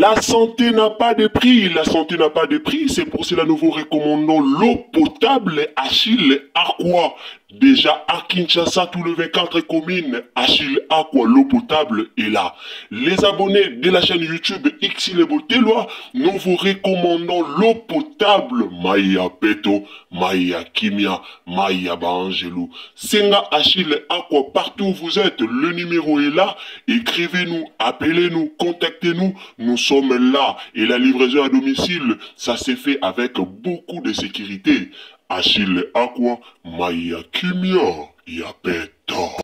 La santé n'a pas de prix, la santé n'a pas de prix, c'est pour cela nous vous recommandons l'eau potable Achille Aqua. Déjà à Kinshasa, tout le 24 communes, Achille Aqua, l'eau potable est là. Les abonnés de la chaîne YouTube Xile Boteloi, nous vous recommandons l'eau potable Maya Peto, Maya Kimia, Maya Baangelou. Senga Achille Aqua, partout où vous êtes, le numéro est là. Écrivez-nous, appelez-nous, contactez-nous, nous sommes là. Et la livraison à domicile, ça s'est fait avec beaucoup de sécurité. Achille Aqua, Maya Kimia, Yapeto.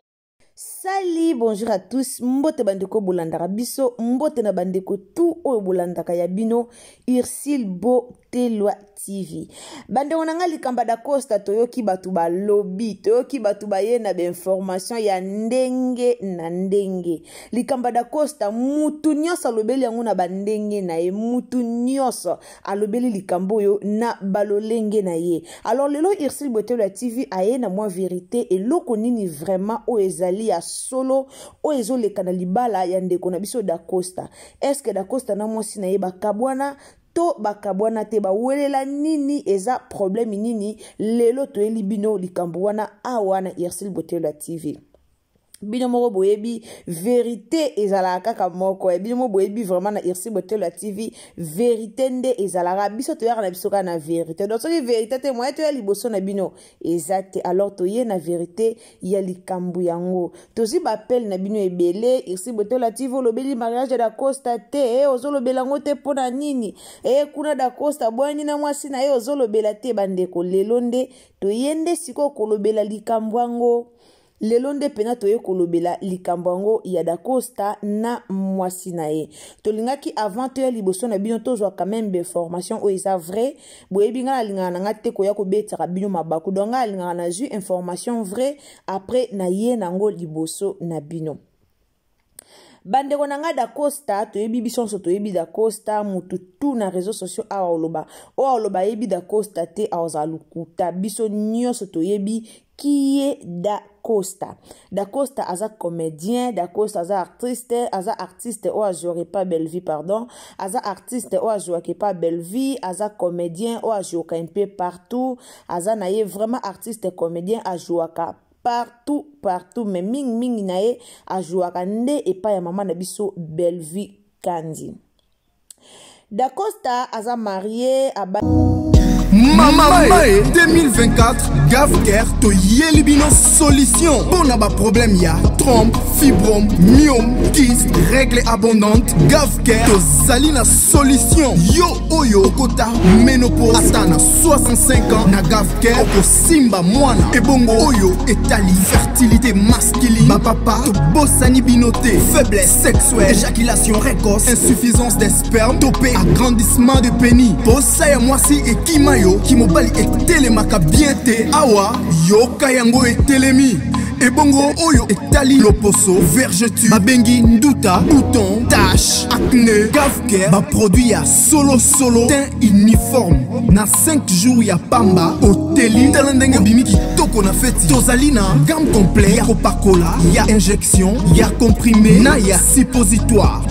Salut, bonjour à tous. Mbote bandeko bolandaka biso, mbote na bandeko tout oyo bolandaka ya bino Ursule Botelwa TV. Bandeko na nga likamba da Costa toyoki bato balobi, toyoki bato baye na ba information ya ndenge na ndenge. Likamba da Costa mutu nyonso alobeli yango na ba ndenge na ye, mutu nyonso alobeli likambo oyo na balolenge na ye. Alors lelo Ursule Botelwa TV aye na mwa vérité eloko nini vraiment oyo ezali ya solo oyo ezoleka na libala ya ndeko na biso da Costa. Est-ce que da Costa na mwasi na ye bakabwana to bakabwana te, bawelela nini, eza problème nini? Lelo toyeli bino likambo wana awa na Ursule Botelwa TV. Bino moko boyebi vérité ezalaka kaka moko. Bino moko boyebi vraiment na Ursule Botelwa TV vérité nde ezalaka, biso toyaka na biso kaka na vérité. Donc soki vérité te, moyen toya liboso na bino eza te. Alors toye na vérité ya likambo yango. Tozwi ba appel na bino ebele, Ursule Botelwa TV olobeli mariage ya Da Costa te, ozolobela yango te mpona nini? Kuna Da Costa bwani na mwasi na ye ozolobela te. Bandeko, lelo nde toye nde sikoyo kolobela likambo yango. Lelo nde pena toye kolobela likambo yango ya Da Costa na mwasi na ye. Tolingaki avant toya liboso na bino tozwa quand même ba information oyo eza vrai. Boyebi nga nalingaka na nga te koya kobetaka bino mabaku. Donc nga nalingaka nazwi information vrai après na ye nango liboso na bino. Bandeko na nga Da Costa toyebi biso nyonso toyebi Da Costa, mutu tu na réseaux sociaux awa oloba oyo oloba ayebi Da Costa te azala lokuta. Biso nyonso toyebi qui est Da Costa. Da Costa aza comédien, Da Costa aza artiste, aza artiste oyo azwaka pa Bellevue, pardon, aza artiste oyo azwaka pa Bellevue, aza comédien oyo azwaka un peu partout, aza na ye vraiment artiste comédien azwaka partout partout, mais mingi mingi na ye azwaka nde epai ya mama na biso Bellevue Kandi. Da Costa aza marié aba Mama Mae 2024 Gavcare toyeli bino solution mpona ba problème ya trompe, fibrome, myome, kyste, règle abondante. Gavcare tozali na solution. Yo oyo okota ménopause ata na 65 ans, na Gavcare okosimba mwana. Ebongo oyo etali fertilité masculine, bapapa tobosani bino te. Faiblesse sexuelle, éjaculation précoce, insuffisance des spermes to pe agrandissement de pénis, posa ya mwasi ekima yo, kimobali etelemaka bien te, awa yoka yango etelemi. Ebongo oyo etali loposo, vergeture, babengi nduta, bouton, tache, acné, Gavcare ba produit ya solo solo, teint uniforme na 5 jours ya pamba oteli. Tala ndenge obimi kitoko na feti. Tozali na gamme complet ya kopakola, ya injection, ya comprimé na ya suppositoire.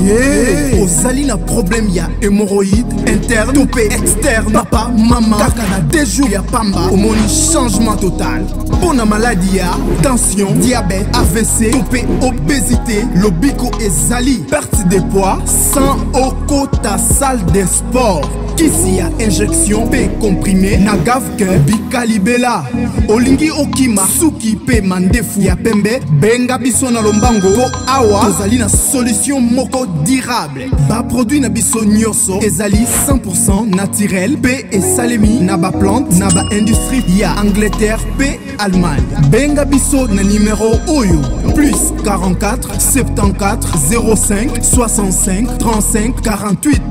Yeah. Ozali na problème ya hémorroïde interne to pe externe, papa mama, kaka na 2 jours ya pamba omoni changement total. Mpona maladi ya tension, diabète, AVC to pe obésité, lobiko ezali perte de poids sans okota salle de sport. Kisi ya injection pe comprimé na Gavcare bikalibela. Olingi okima suki pe mandefu ya pembe, benga biso na lombango po awa tozali na solution moko durable. Ba produit na biso nyonso ezali 100% naturel pe esalemi na ba plante na ba industrie ya Angleterre pe Allemagne. Benga biso na numéro oyo plus 44 74 05 65 35 48.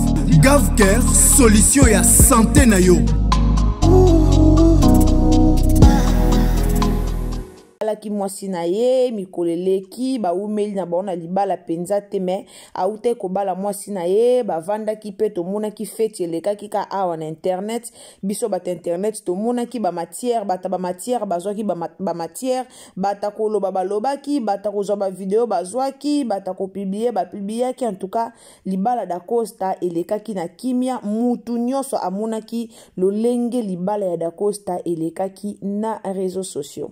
Gavcare, solution ya santé na yo. Abalaki mwasi na ye mikolo eleki, bawumeli na bango na libala mpenza te, me awutaki kobala mwasi na ye, bavandaki mpe tomonaki feti elekaki ka awa na internet. Biso bato internet tomonaki bamatière, bata bamatière bazwaki bamatière, bata koloba balobaki, bata kozwa bavideo bazwaki, bata kopublie bapubliaki. En tout cas libala Dacosta elekaki na kimia, mutu nyonso amonaki lolenge libala ya Dacosta elekaki na réseaux sociaux.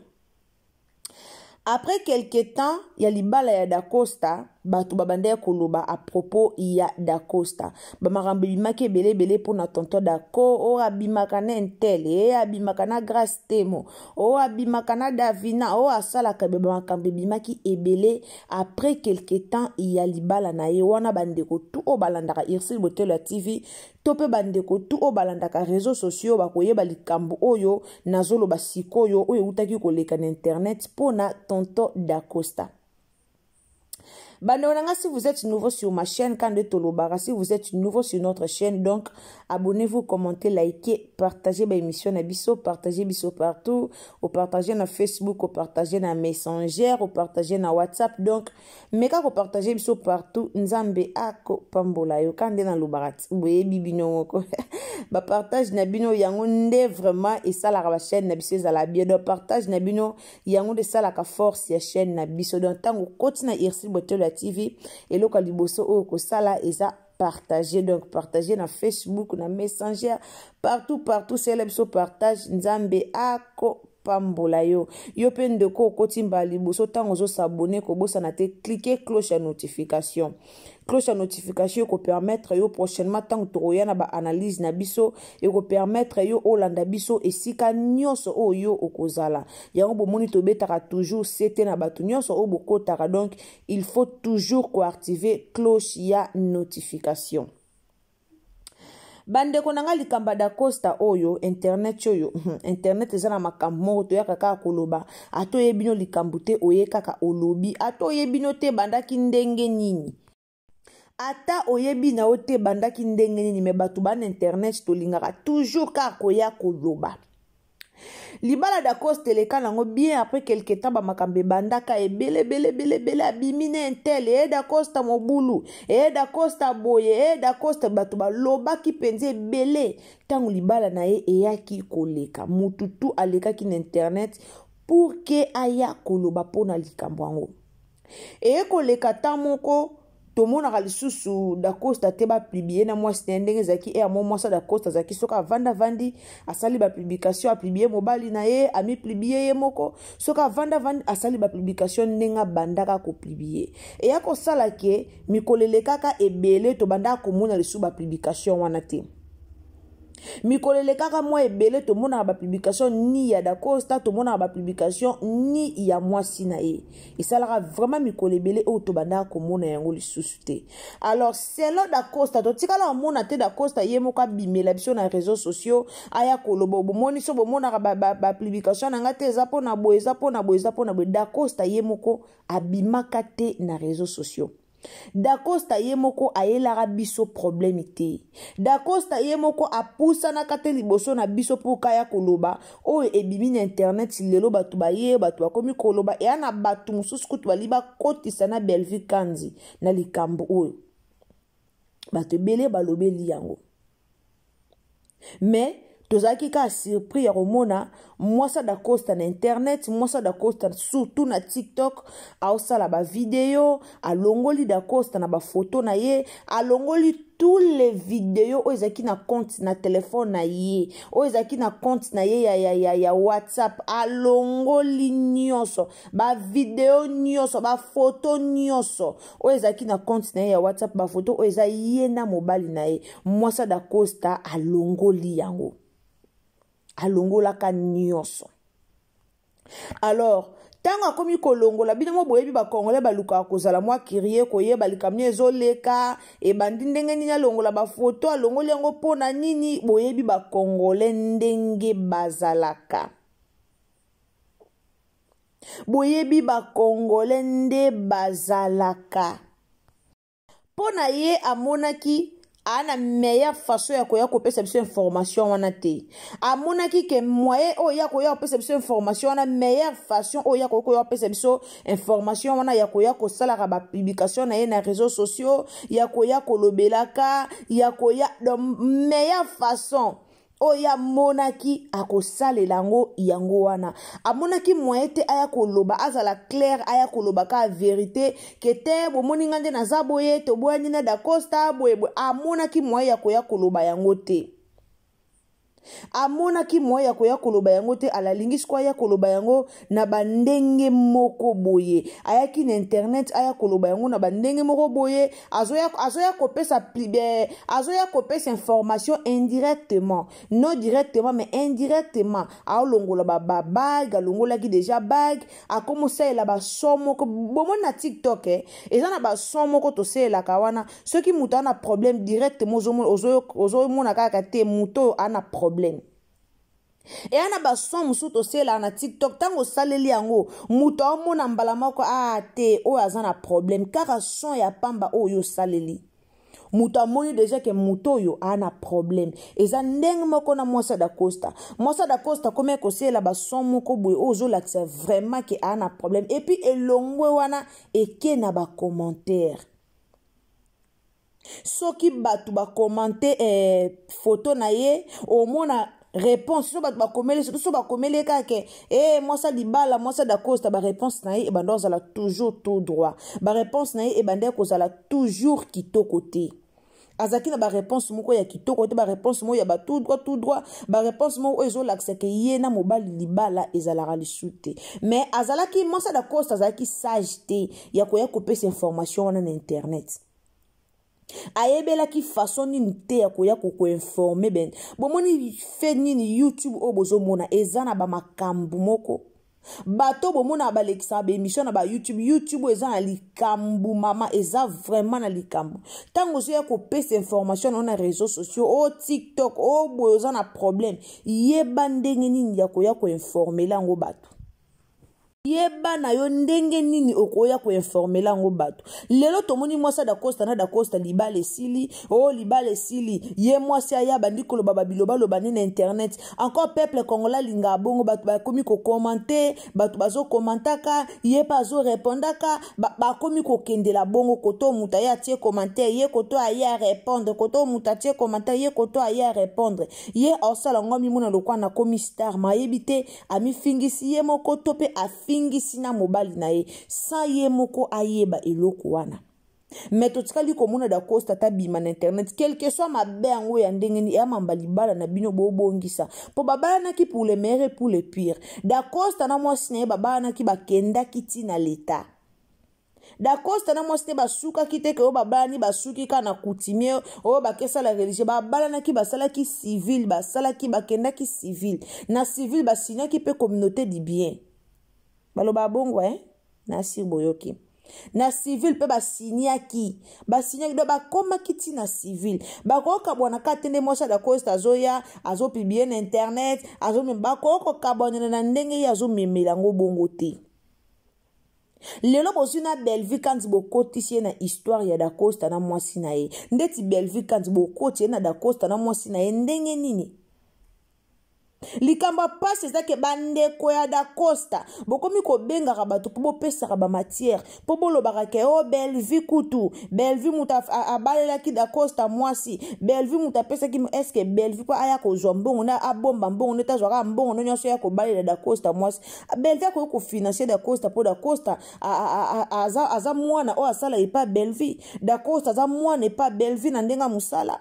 Après quelque temps ya libala ya Dacosta, bato babandaki koloba à propos ya Dacosta. Bamakambo ebimaki ebele ebele mpona tonton Daco, oyo abimaka na Intel, ye abimaka na Grace Temo, oyo abimaka na Davina, oyo asalaka be, bamakambo ebimaki ebele après quelque temps ya libala na ye wana. Bandeko tu oyo balandaka Ursule Botelo ya TV to mpe bandeko tu oyo balandaka réseaux sociaux bakoyeba likambo oyo nazoloba sikoyo, oyo eutaki koleka na internet mpona tonton Dacosta. Bandeko na nga, si vous êtes nouveau sur ma chaîne, quand de tolobaka, si vous êtes nouveau sur notre chaîne, donc abonnez-vous, commentez, likez, partagez ba émission na biso, partagez biso partout, opartage na Facebook, opartage na Messenger, opartage na WhatsApp. Donc meka kopartage biso partout, Nzambe akopambola yo. Ka nde nalobaka ti boyebi bino moko, bapartage na bino yango nde vraiment esalaka bachaîne na biso ezala bien. Donc partage na bino yango nde esalaka force ya chaîne na biso. Donc ntango okoti na Ursule Botelo ya TV, eloko ya liboso oyo kosala eza partager. Donc partager na Facebook, na Messenger, partout partout, sela biso partage, Nzambe akopambola yo. Yo mpe ndeko okoti mbala liboso, ntango ozosabone, kobosana te cliquer cloche ya notification. Cloche ya notification ekopermettre yo prochainement ntango tokoya na baanalyse na biso, ekopermettre yo olanda biso esika nyonso oyo yo okozala. Yango bomoni tobetaka toujours sete na bato nyonso oyo bokotaka. Donc il faut toujours koactive cloche ya notification. Bandeko na nga, likambo ya Dacosta oyo, internet oyo, internet eza na makambo moko toyaka kaka koloba. Ata oyebi no likambo te, oye kaka olobi. Ata oyebi no te bandaki ndenge nini, ata oyebi na yo te bandaki ndenge nini, me bato bana internet tolingaka toujours kaka koya koloba. Libala Dacosta eleka nango bien. Après quelque temps, bamakambo ebandaka ebele ebele ebele ebele, abimi na Intel, e Dacosta mobulu, e Dacosta boye, e Dacosta. Bato balobaki mpenza ebele ntango libala na ye eyaki koleka. Mutu tu alekaki na internet pour ke aya koloba mpona likambo yango. Eye koleka ta moko, tomonaka lisusu Dacosta te bapublie na mwasi na ye ndenge ezalaki. Ere mo mwasi ya Dacosta azalaki, soki avandi avandi asali bapublication, apublie mobali na ye, amipublie ye moko. Soki avandi avandi asali bapublication ndenge abandaka kopublie. Eya kosala ke mikolo elekaka ebele, tobandaka komona lisusu bapublication wana te. Mikolo elekaka mwa ebele, tomonaka bapublication ni ya Dacosta, tomonaka bapublication ni ya mwasi na ye. Esalaka vraiment mikolo ebele oyo tobandaka komona yango lisusu te. Alors selon Dacosta, totikala komona te Dacosta ye moko abimela biso na réseaux sociaux aya koloba: bomoni so bomonaka bapublication na ngai te, eza mpona boye, eza mpona boye, eza mpona boye. Dacosta ye moko abimaka te na réseaux sociaux. Dacosta ye moko ayelaka biso problème te. Dacosta ye moko apusanaka te liboso na biso mpo kaya koloba oyo ebimi na internet lelo. Bato baye, bato bakomi koloba, eya na bato mosusu kutu bali bakotisa na Bellevue Kanzi na likambo oyo. Bato ebele balobeli yango, mais tozalaki kaka surpris ya komona mwasa Dacosta na internet, mwasa Dacosta surtout na TikTok aosala bavideo. Alongoli Dacosta na bafoto na ye, alongoli tous les vidéos oyo ezalaki na compte na telefone na ye, oyo ezalaki na compte na ye ya WhatsApp. Alongoli nyonso, bavideo nyonso, bafoto nyonso oyo ezalaki na compte na ye ya WhatsApp, bafoto oyo eza ye na mobali na ye. Mwasa Dacosta alongoli yango, alongolaka nyonso. Alors ntango akomi kolongola, bino mo boyebi bacongolais balukaka kozala mwa curieux, koyeba likambo nini ezoleka, ebandi ndenge nini, alongola bafoto, alongoli yango mpo na nini. Boyebi bacongolais ndenge bazalaka, boyebi bacongolais nde bazalaka. Mpo na ye amonaki Aa na meilleure façon ya koya kopesa biso information wana te. Amonaki ke moyen oyo ya koya kopesa biso information wana, meilleure façon oyo ya koya kopesa biso information wana, ya koya kosalaka bapublication na ye na réseaux sociaux, ya koya kolobelaka, ya koya, donc meilleure façon oyo amonaki akosalela yango, yango wana. Amonaki moyen te aya koloba, azala claire, aya koloba kaka verité ke te, bomoni nga nde naza boye, toboyani na Dacosta boye boye. Amonaki moyen ya koya koloba yango te, amonaki moyen ya koya koloba yango te. Alalingi siko aya koloba yango na bandenge moko boye. Ayaki na internet, aya koloba yango na bandenge moko boye. Azoya kopesa, azoya kopesa information indirectement, non directement, mais indirectement. Aolongola babague, alongolaki déjà bague, akomosalela bason moko. Bomoni na TikTok, eza na bason moko tosalelaka wana. Soki moto ana problème, directement ozomona kaka te moto oyo ana problème. Eya na bason mosusu tosalelaka na TikTok. Ntango osaleli yango, moto aomona mbala moko a te, oyo aza na problème. Kaka son ya pamba oyo osaleli, moto amoni déjà ke moto oyo aa na problème. Eza ndenge moko na mwasi ya Dacosta. Mwasi ya Dacosta akomi kosalela bason moko boye oyo ozolakisa vraiment ke aa na problème. Et puis elongwe wana, eke na bacommentaire. Soki bato bacommenter photo na ye, omona réponse. So bato bakomeli, surtout so bakomeli kaka ke e mwasi libala, mwasi Dacosta, baréponse na ye ebanda kozala toujours tout droit. Baréponse na ye ebanda kozala toujours kitoko te. Azalaki na baréponse moko ya kitoko te, baréponse moko ya batout droit, tout droit, baréponse moko oyo ezolakisaka ye na mobali libala ezalaka lisu te. Mais azalaki, mwasi Dacosta azalaki sage te ya koya kopesa information wana na internet. Ayebelaki façon nini te ya koya kokoinformer. Ben, bomoni fe nini, YouTube oyo bozomona eza na bamakambo moko. Bato bomona balekisaka baémission na baYouTube, YouTube oyo eza na likambo, mama, eza vraiment na likambo. Ntango ozoya kopesa information na yo na réseaux sociaux, o TikTok, o boye, oza na problème, yeba ndenge nini ya koya koinformela yango bato. Yeba na yo ndenge nini okoya koinformela yango bato. Lelo tomoni mwasi ya Dacosta na Dacosta, libala esili. O libala esili, ye mwasi aya bandi koloba babilobaloba nde na internet. Encore peuple congolais alingaka bongo. Bato bakomi kocommenter, bato bazokomantaka, ye mpe azorépondaka. Bakomi kokendela bongo. Koto moto aye atie commentaire, ye koto aye arépondre. Koto moto atie commentaire, ye koto aye arépondre. Ye aosala yango, amimona lokwa nakomi star. Mayebi te, amifingisi ye moko to mpe afingisi na mobali na ye sans ye moko ayeba eloko wana. Me totikali komona Dacosta ata bima na internet, quelque soit mabe yango ya ndenge nini, eyamamba libala na bino bobongisa, mpo babalanaki pour le meilleur et pour le pire. Dacosta na mwasi na ye babalanaki, bakendaki ntina leta. Dacosta na mwasi te basukaki te ke oyo babalani, basuki kaka na coutumier, oyo bakesala religieux. Babalanaki, basalaki civil, basalaki, bakendaki civil. Na civil basignaki mpe communauté du bien, baloba bongo, eh? Na sir boyoki, na civil mpe basignaki, basignaki. Do bakomaki ntina civil, bakokabwana kaka te. Nde mwasi ya Dacosta azoya, azopublier na internet, azomema. Bakokokabwanela na ndenge ye azomemela yango bongo te. Lelo bozwi na Bellevue Kanzi, bokotisi ye na histoire ya Dacosta na mwasi na ye. Ndeti Bellevue Kanzi, bokoti ye na Dacosta na mwasi na ye ndenge nini? Likambo ya mpasi eza ke bandeko ya Dacosta bokomi kobengaka bato mpo bopesaka bamatière, mpo bolobaka ke o oh, Bellevue kutu, Bellevue moto abalelaki Dacosta mwasi, Bellevue moto apesaki. Est-ce Bellevue mpo aya kozwa mbongo nde abomba mbongo nde tazwaka mbongo nde nyonso ya kobalela Dacosta mwasi? Bellevue akoki kofinancer Dacosta mpo Dacosta aza, aza mwana oyo asala epa Bellevue. Dacosta aza mwana epa Bellevue na ndenge ya mosala.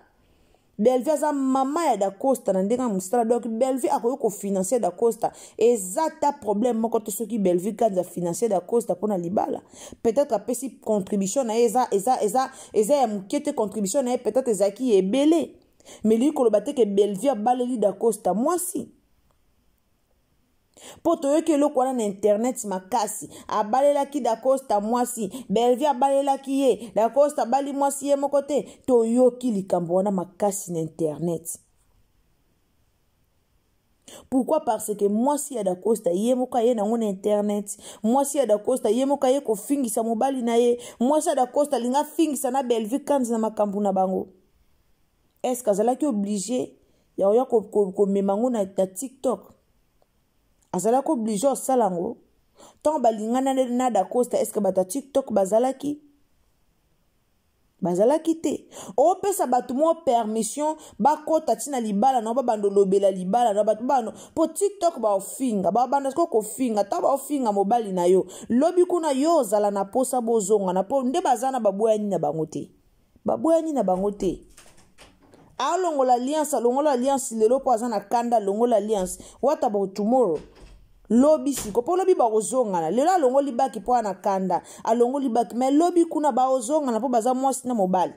Bellevue aza mama ya Dacosta na ndenge ya mosala. Donc Bellevue akoki kofinancer Dacosta, eza ta problème moko te. Soki Bellevue Kanza afinancer Dacosta mpona libala, peut-être apesi contribution na ye, eza ya moke te. Contribution na ye peut-être ezalaki ebele, mais lingi koloba te ke Bellevue abaleli Dacosta mwasi. Mpo toyoki eloko wana na internet makasi, abalelaki Dacosta mwasi, Bellevue abalelaki ye, Dacosta abali mwasi ye moko te. Toyoki likambo wana makasi na internet. Pourquoi? Parce que mwasi ya Dacosta ye moko aye nango na internet. Mwasi ya Dacosta ye moko aye kofingisa mobali na ye. Mwasi ya Dacosta alingi afingisa na Bellevue Kanzi na makambo na bango. Est ce que azalaki oblige ya koya komema yango na TikTok? Azalaki oblige osala yango? Ntango balingana na Dacosta, est ce que bato ya TikTok bazalaki? Bazalaki te. Opesa bato mwa permission bakota ntina libala na babanda olobela libala na bato bano mpo TikTok baofinga, babanda sikoyo kofinga. Ntango baofinga mobali na yo, lobi kuna yo ozala na posa bozongana, mpo nde baza na baboyani na bango te, baboyani na bango te. Alongola alliance, alongola alliance lelo mpo aza na kanda. Alongola alliance, what about tomorrow? Lobi siko, mpo lobi bakozongana. Lelo alongoli baki mpo ana kanda, alongoli baki, mais lobi kuna baozongana mpo baza mwasi na mobali.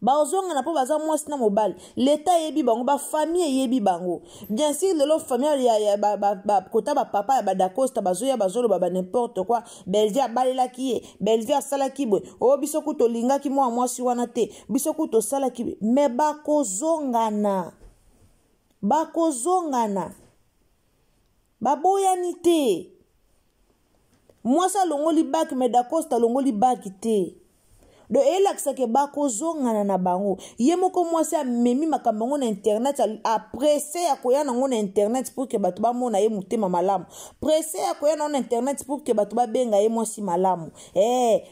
Baozongana mpo baza mwasi na mobali. Leta eyebi bango, bafamille eyebi bango. Bien sûr, lelo famille ya kota bapapa ya badacosta bazoya, bazoloba ba n'importe quoi. Belvi abalelaki ye, Belvi asalaki boye, oyo biso ku tolingaki mwa mwasi wana te, biso ku tosalaki boye. Mais bakozongana, bakozongana, baboyani te. Mwasi alongoli baki, mais Dacosta alongoli baki te. Donc eyelakisaka bakozongana na bango. Ye moko mwasi amemi makambo yango na internet, apresse ya koya nango na internet pour que bato bamona ye motema malamu, presse ya koya nango na internet pour que bato babenga ye mwasi malamu.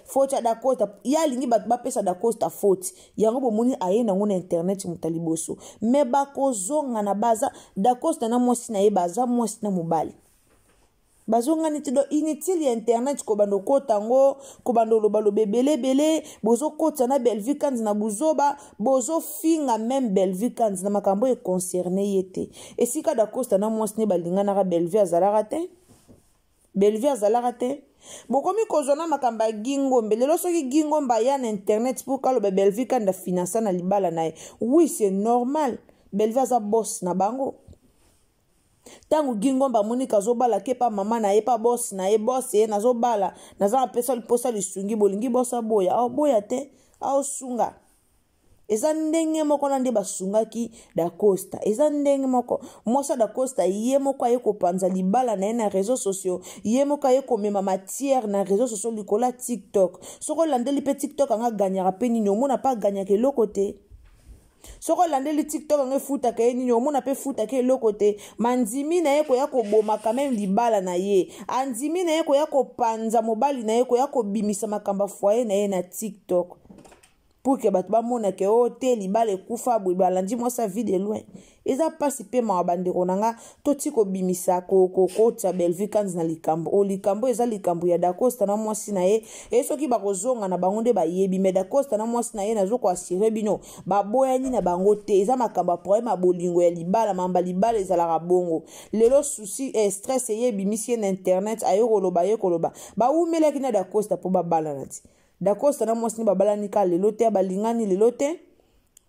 Faute ya Dacosta, ye alingi bato bapesa Dacosta faute yango. Bomoni, aye nango na internet moto ya liboso. Mais bakozongana, baza Dacosta na mwasi na ye, baza mwasi na mobali, bazongani te. Donc inutile ya internet kobanda okota yango, kobanda olobaloba ebele ebele. Bozokotisa na Bellevue Kanzi na buzoba, bozofinga même Bellevue Kanzi na makambo econcerne ye te. Esika Dacosta na mwasi ne balinganaka, Bellevue azalaka te, Bellevue azalaka te. Bokomi kozwa na makambo ya Gingombe lelo. Soki Gingombe aya na internet pour kaloba Bellevue Kandi afinansa na libala na ye, oui, c'est normal, Bellevue aza boss na bango. Ntango Gingombe amoni kazobala ke pa mama na ye, pa boss na ye, boss ye nazobala, naza na pesa posa lisungi, bolingi boss aboya? Aoboya te, aosunga. Eza ndenge moko na nde basungaki Dacosta. Eza ndenge moko, mwasi ya Dacosta ye moko aye kopanza libala na ye na réseaux sociaux, ye moko aye komema matière na réseaux sociaux likolo ya TikTok. Soki olandeli mpe TikTok anga, aganyaka mpe nini? Omona mpe aganyaka eloko te. Soki olandeli TikTok yango, efutaka ye nini? Omona mpe efutaka eloko te. Mandimi na ye koya koboma quand même libala na ye, andimi na ye koya kopanza mobali na ye, koya kobimisa makambo ya foyer na ye na TikTok pour que bato bamona ke o te, libala ekufa boye. Balandi mwasi ya Vie de Loin. Eza mpasi mpe mawa, bandeko na nga. Toti kobimisa kokotisa Bellevue Kanzi na likambo oyo. Likambo eza likambo ya Dacosta na mwasi na ye. E soki bakozonga na bango nde bayebi. Mais Dacosta na mwasi na ye, nazo koassurer bino, baboyani na bango te. Eza makambo ya problème ya bolingo ya libala. Mamba libala ezalaka bongo. Lelo souci, stress eye, ebimisi ye na internet, aye koloba, aye koloba. Bawumelaki na Dacosta mpo babalana ti. Dacosta na mwasi ne babalani kaka lelo te, balingani lelo te.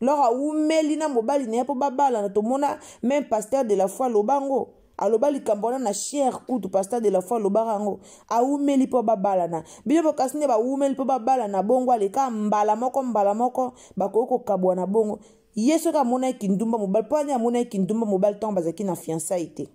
Lors awumeli na mobali na ye mpo babalana. Tomona même pasteur de la foi aloba yango, aloba likambo wana na chaire kutu. Pasteur de la foi alobaka yango, awumeli mpo babalana. Bino bokasi nde bawumeli mpo babalana bongo, aleka mbala moko, mbala moko bakoki kokabwana bongo. Ye soki amonaki ndumba mobali, mpo ani amonaki ndumba mobali ntango bazalaki na fiançailles te?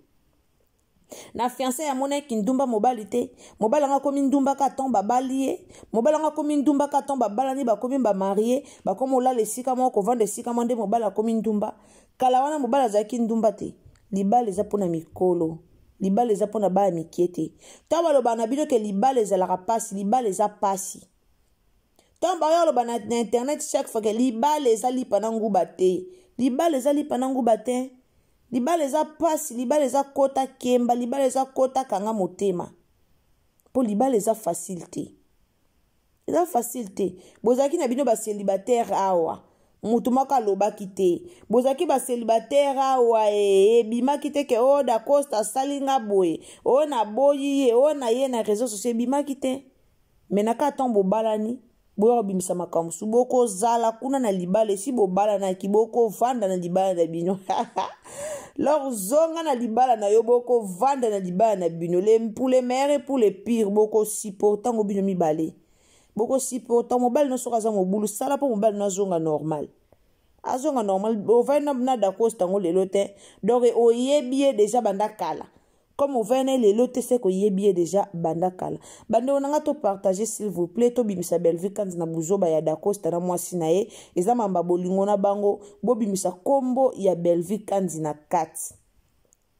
Na fiançailles amonaki ndumba mobali te. Mobali yango akomi ndumba ka ntango babali ye. Mobali yango akomi ndumba ka ntango babalani, bakomi bamariés, bakomi olala esika moko, kovanda esika moko, nde mobali akomi ndumba. Kala wana mobali azalaki ndumba te. Libala eza mpona mikolo, libala eza mpona baya mike te. Ntango balobaka na bino ke libala ezalaka mpasi, libala eza mpasi. Ntango bayo aloba na internet chaque fois ke libala eza lipa na nguba te, libala eza lipa na nguba te. Libala eza mpasi, libala eza kota kemba, libala eza kota kanga motema, mpo libala eza facile te, eza facile te. Bozalaki na bino bacélibataire awa, motu moko alobaki te. Bozalaki bacélibataire awa, ebimaki te ke oyo oh, Dacosta asali nga boye, oyo naboyi ye, oyo na ye na réseau sociaux, ebimaki te. Mais na kaka ntango bobalani, boya kobimisa makambo mosusu. Bokozala kuna na libala, esi bobalanaki, bokovanda na libala na bino. Lors zonga na libala na yo, bokovanda na libala na bino, pour le meilleur et pour le pire, bokosupporta yango bino mibale, bokosupporta. Mobali no soki aza mobulu, sala mpo mobali no azonga normal, azonga normal. Ovandi na Dacosta yango lelo te, donc oyebi ye déjà banda kala. Comme ovandi na ye lelo te, se koyebi ye déjà banda kala. Bandeko na nga, topartage s'il vous plaît, tobimisa Bellevue Kandi na buzoba ya Dacosta na mwasi na ye. Eza mamba bolingo na bango. Bobimisa kombo ya Bellevue Kandi na kati,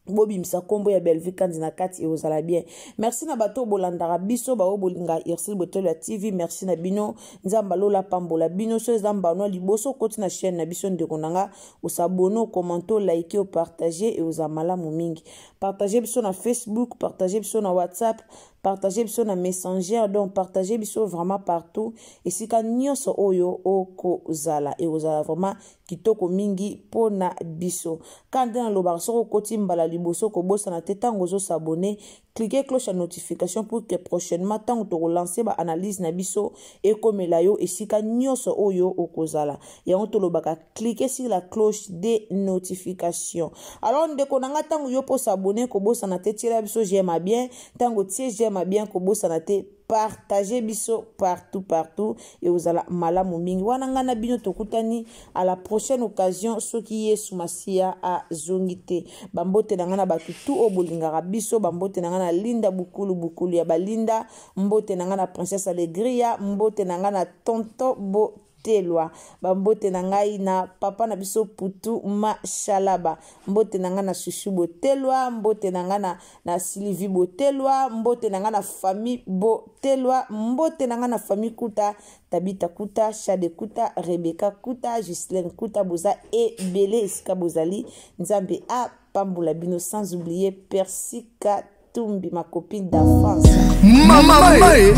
bobimisa nkombo ya Bellevue Kandi na kati, ekozala bien. Merci na bato oyo bolandaka biso, baoyo bolingaka Ursile Botelo ya TV. Merci na bino, Nzambe alola pambola bino. So eza mbano liboso okoti na chaîne na biso, ndeko na nga, os'abonner, ocommenter, olike, opartage, ekozala malamu mingi. Partage biso na Facebook, partage biso na WhatsApp, partage biso na Messenger, donc partage biso vraiment partout, esika nyonso oyo okozala, ekozala vraiment kitoko mingi mpona biso. Ka nde nalobaka, soki okoti mbala liboso, kobosana te, ntango ozos'abonner, cliquez cloche ya notification pour que prochainement, ntango tokolancer baanalyse na biso, ekomela yo esika nyonso oyo okozala. Yango tolobaka, cliquez sur la cloche de notification. Alors ndeko na nga, ntango yo mpo s'abonner, kobosana te, tiela biso j'aime bien. Ntango tie j'aime bien, kobosana te, partage biso partout partout, ekozala malamu mingi. Wana ngai na bino tokutani à la prochaine occasion, soki Yesu Masiya azongi te. Bambote na ngai na bato tu oyo bolingaka biso. Bambote na ngai na Linda Bukulu, Bukulu ya Balinda. Mbote na ngai na Princesse Alegria. Mbote na ngai na Tonto Botelwa. Bambote na ngai na papa na biso Putu Mashalaba. Mbote na ngai na Shushu Botelwa. Mbote na ngai na Sylvie Botelwa. Mbote na ngai na famille Botelwa. Mbote na ngai na famille Kuta, Tabita Kuta, Shade Kuta, Rebeka Kuta, Gislaine Kuta. Boza ebele esika bozali, Nzambe apambola bino. Sans oublier Persika Tumbi, ma copine d'enfance. Mama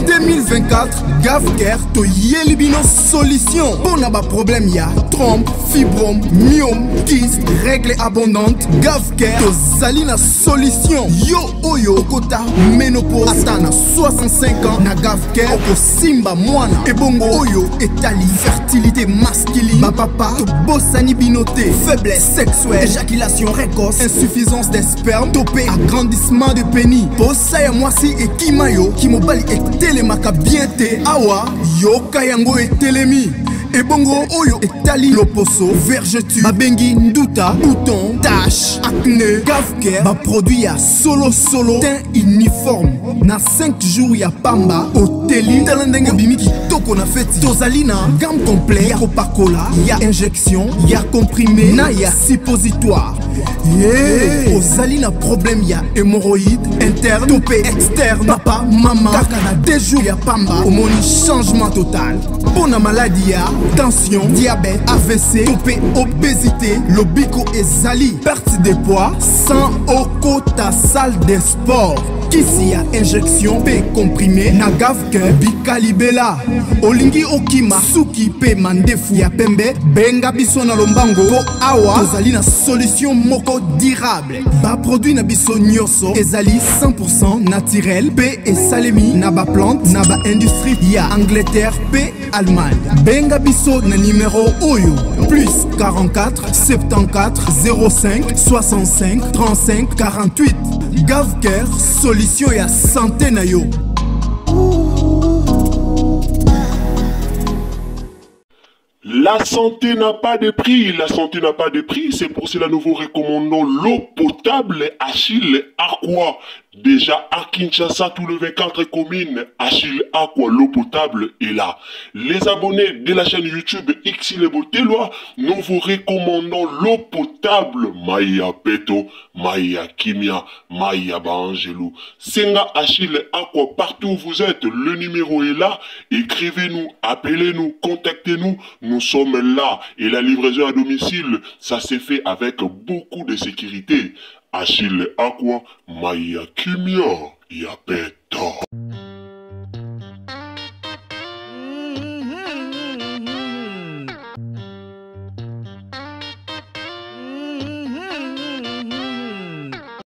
2024, Gavker toyeli bino solution mpona baproblème ya trompe, fibrome, myome, kyste, règle abondante. Gavker tozali na solution. Yo oyo okota ménopause ata na 65 ans, na Gavker okosimba mwana. Ebongo oyo etali fertilité masculine, bapapa tobosani bino te. Faiblesse sexuelle, éjaculation précoce, insuffisance des sperme to mpe agrandissement de pénis, posa ya mwasi ekima yo, kimobali etelemaka bien te, awa yoka yango etelemi. Ebongo oyo etali loposo, vergeture babengi nduta, bouton, tache, acné, Gavker baproduit ya solosolo, teint uniforme. Na 5 jours ya pamba oteli, tala ndenge obimi kitoko na feti. Tozali na gamme complet ya kopakola, ya injection, ya comprimé na ya suppositoire. Yeah. Ozali na problème ya hémorroïde interne to mpe externe, papa, mama, kaka na 2 jours ya pamba omoni changement total. Mpo na maladi ya tension, diabète, AVC to mpe obésité, lobiko ezali, perte de poids sans okota salle de sport. Kisi ya injection mpe comprimé na Gavker, bikalibela. Olingi okima suki mpe mandefu ya pembe, benga biso na lombango, mpo awa tozali na solution moko durable. Baproduit na biso nyonso ezali 100 naturel mpe esalemi na baplante na baindustrie ya Angleterre mpe Allemagne. Benga biso na numero oyo: plus 44 74 05 65 35 48. Gavker, solution ya santé na yo. La santé n'a pas de prix, la santé n'a pas de prix, c'est pour cela nous vous recommandons l'eau potable Achille Aqua. Déjà à Kinshasa, tout le 24 communes, Achille Aqua, l'eau potable est là. Les abonnés de la chaîne YouTube Xile Botelwa, nous vous recommandons l'eau potable Maya Peto, Maya Kimia, Maya Baangelou. Senga Achille Aqua, partout où vous êtes, le numéro est là. Écrivez-nous, appelez-nous, contactez-nous, nous sommes là. Et la livraison à domicile, ça s'est fait avec beaucoup de sécurité. Achille Aqua, Maya Kimia, Yapeto.